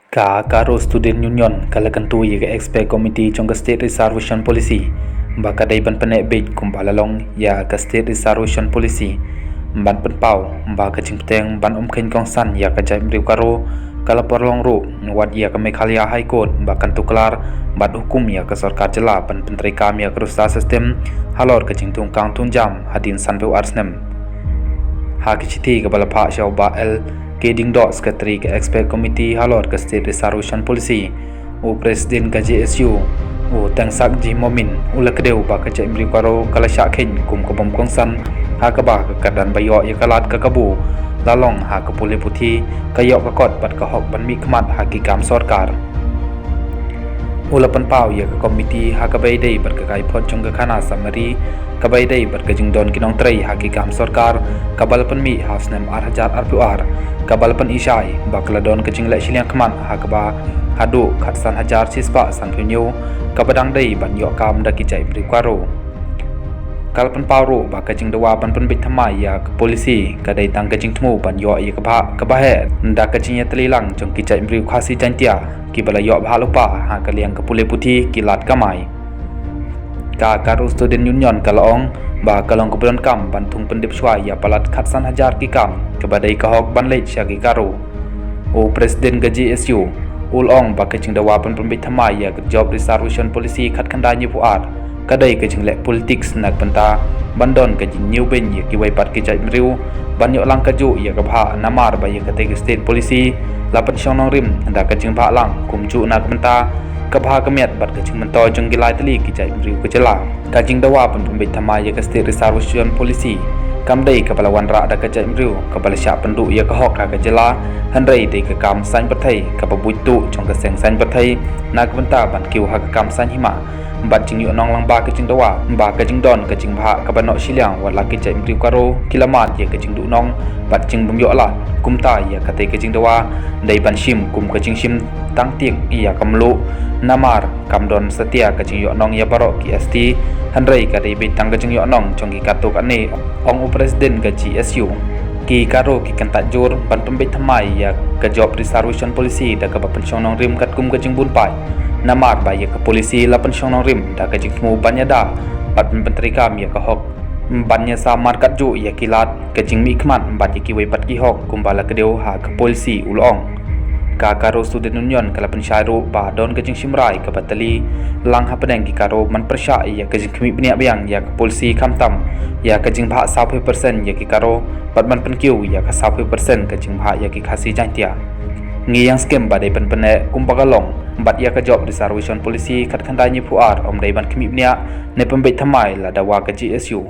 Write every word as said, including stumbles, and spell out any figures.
Ka Garo Student Union ka la kyntu ïa ka Expert Committee jong ka State Reservation Policy ba ka dei ban pyneh beit kumba la long ïa ka State Reservation Policy, ban pynpaw ba ka jingpteng ban ym kheiñ kongsan ïa ka jaitbynriew Garo ka la pynlong ruh, wat ïa ka Meghalaya High Court ba kan tuklar bad hukum ïa ka sorkar jylla ban pyntreikam ïa ka roster system halor ka jingthung kang thung jam hadien san phew ar snem. Ha ka shithi kaba la phah sha u Bah L K Diengdoh, Secretary ka Expert Committee halor ka State Reservation Policy, u President ka J S U, u Tengsak G Momin, u la kdew ba ka jaitbynriew Garo ka la shah kheiñ kum ka bym kongsan ha kaba ka kyrdan ba ïoh ïa ka lad ka kabu la long ha ka pule puthi, ka ïoh ka kot bad ka hok ban mihkhmat ha ki kam sorkar. U la pynpaw ïa ka komiti ha kaba ïadei bad ka kaiphod jong ka khana samari kaba ïadei bad ka jingdon ki nongtrei ha ki kam sorkar kaba la pynmih ha u snem ar hajar arphew ar, kaba la pyni shai ba ka la don ka jingleh shiliang khmat ha kaba haduh khatsan hajar shispah sanphew hynñiew kaba dang dei ban ïoh kam da ki jaitbynriew Garo. Ka la pynpaw ruh ba ka jingdawa ban pynbeit thymmai ïa ka polisi ka dei tang ka jingthmu ban ïoh ïa ka bhah kaba heh da ka jingïatylli lang jong ki jaitbynriew Khasi Jaintia kiba la ïoh bhah lypa ha ka liang ka pule puthi, ki lad kamai. Ka Garo Student Union ka la ong ba ka long kaba donkam ban thung pyndep shuwa ïa palat khatsan hajar ki kam kaba dei ka hok ban leit sha ki Garo. U President ka J S U u la ong ba ka jingdawa ban pynbeit thymmai ïa ka Job Reservation Policy khatkhyndai hynñiewphew ar ka dei ka jingleh politics na ka bynta ban don ka jingñiewbeiñ ïa kiwei pat ki jaitbynriew ban ïoh lang kajuh ïa ka bhah, namar ba ïa katei ka state policy la pynshong nongrim da ka jingbhah lang kumjuh na ka bynta ka bha ka miat bad ka jingmyntoi jong ki lai tylli ki jaitbynriew ka jylla. Ka jingdawa ban pynbeit thymmai ïa ka State Reservation Policy kam dei kaba la wanrah da ka jaitbynriew kaba la shah pynduh ïa ka hok ha ka jylla, hynrei dei ka kam saiñ pyrthei kaba buit tuh jong ka seng saiñ pyrthei na ka bynta ban kiew ha ka kam saiñ hima bad jingïohnong lyngba ka jingdawa ba ka jingdon ka jingbhah kaba noh shiliang, wat la ki jaitbynriew Garo ki la mad ïa ka jingduhnong bad jingbym ïoh lad. Kumta ïa katei ka jingdawa dei ban shim kum ka jingshim tang tieng ïa ka mluh, namar kam don satia ka jingïohnong ïa baroh ki S T, hynrei ka dei beit tang ka jingïohnong jong ki katto katne, ong u President ka G S U. Ki Garo ki kyntait jur ban pynbeit thymmai ïa ka Job Reservation Policy da kaba pynshong nongrim katkum ka jingbun paid, namar ba ïa ka polisi la pynshong nongrim da ka jingthmu ban ïada bad ban pyntreikam ïa ka hok ban ïasam markat juh ïa ki lad, ka jingmihkhmat bad ïa kiwei pat ki hok kumba la kdew ha ka polisi, u la ong. Ka Garo Student Union ka la pynshai ruh ba don ka jingshim rai kaba tylli lang hapdeng ki Garo ban pyrshah ïa ka jingkhmih bniah biang ïa ka polisi, khamtam ïa ka jingbhah sawphew percent ïa ki Garo bad ban pynkiew ïa ka sawphew percent ka jingbhah ïa ki Khasi Jaintia. Ngi ïeng skhem ba dei ban pyneh kumba ka long bad ïa ka Job Reservation Policy khatkhyndai hynñiewphew ar ym dei ban khmih bniah ne pynbeit thymmai la dawa ka G S U.